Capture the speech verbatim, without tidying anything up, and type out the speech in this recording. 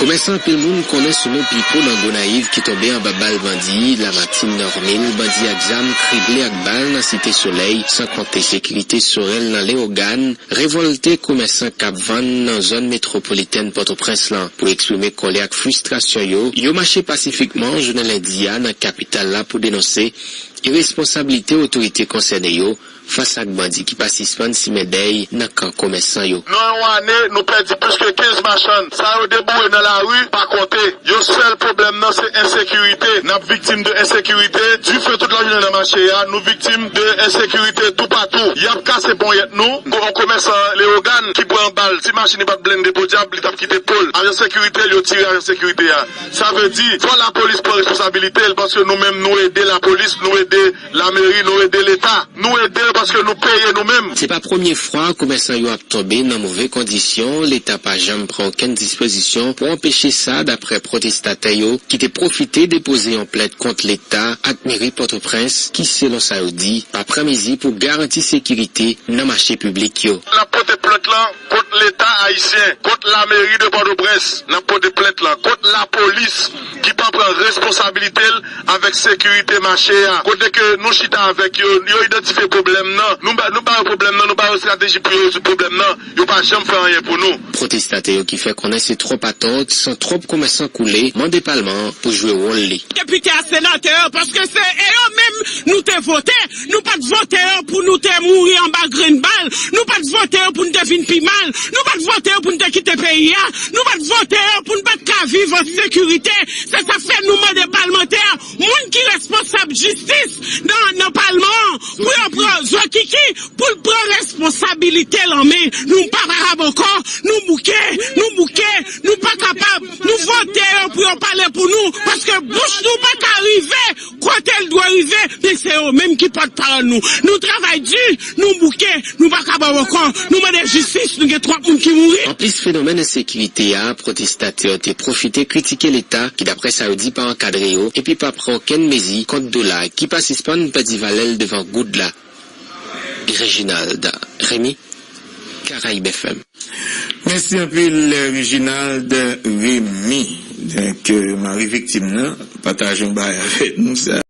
Komèsan anpil moun konnen sou non Pipo nan Gonayiv ki tonbe anba bal bandi, Lamartine Normil, bandi ak zam krible ak bal nan Site Solèy, san konte sekirite Sorèl nan Leyogàn, revòlte komèsan k ap vann nan zòn metwopolitèn Pòtoprens lan. Pou eksprime kòlè ak fristrasyon yo, yo mache pasifikman jounen lendi a nan kapital la pou denonse iresponsablite otorite konsène yo fas ak bandi ki pa sispann simen dèy nan kan komèsan yo. Nan yon ane, nou pèdi plis ke kenz machann. Sa yo deboure nan lari, pa konte. Yo sèl pwoblèm nan se ensekirite. N ap viktim de ensekirite. Dife tout lajounen nan mache a, nou viktim de ensekirite toupatou. Y ap kase ponyèt nou. Gon yon komèsan Leyogàn ki pran bal. Ti machin li pa t blende podyab, li t ap kite po l. Ajan sekirite l, yo tire ajan sekirite a. Sa vle di, fò lapolis pran responsabilite l, paske nou menm nou ede lapolis, nou ede lameri, nou ede Leta. Nou ede l paske nou peye nou menm. Se pa premye fwa komèsan yo ap tonbe nan move kondisyon, Leta pa janm pran okenn dispozisyon pou anpeche sa, daprè pwotestatè yo ki te pwofite depoze yon plent kont Leta ak meri Pòtoprens, ki, selon sa yo di, pa pran mezi pou garanti sekirite nan mache piblik yo. N ap pote plent lan kont Leta ayisyen, kont lameri de Pòtoprens, n ap pote plent lan kont lapolis ki pa pran responsabilite l avèk sekirite mache a. Kote ke nou chita avèk yo, yo idantifye pwoblèm nan. Nou ba, nou ba yo pwoblèm nan, nou ba yo estrateji pou yo rezoud pwoblèm nan. Yo pa janm fè anyen pou nou. Pwotestatè yo ki fè konnen se twòp atò, san twòp komèsan koule, mande palman an pou jwe wòl li. Depite a, senatè yo, paske se e yo menm nou te vote. Nou pa t vote yo pou nou te mouri anba grenn bal. Nou pa t vote yo pou n te vin pi mal. Nou pa t vote yo pou n te kite peyi a. Nou pa t vote yo pou n pa t ka viv an sekirite. Se sa k fè nou mande palmantè, moun ki responsab jistis nan, nan palman an, pou yo pran Zokiki, pou l pran responsabilite l an men. Nou pa kapab ankò, nou bouke, nou bouke, nou pa kapab. Nou vote yo pou yo pale pou nou, paske bouch nou pa ka rive kote l dwe rive, men se yo menm ki pòtpawòl nou. Nou travay di, nou bouke, nou pa kapab ankò. Nou mande jistis, nou gen twòp moun ki mouri. Anplis fenomèn ensekirite a, pwotestatè yo te pwofite kritike Leta, ki, daprè sa yo di, pa ankadre yo, epi pa pran okenn mezi kont dola, ki pa sispann pèdi valè l devan goud la. Reginald Remy, Caraïbes F M. Mèsi anpil, Reginald Remy. Donk, euh, mari viktim nan, pataje yon bagay avèk nou, sa.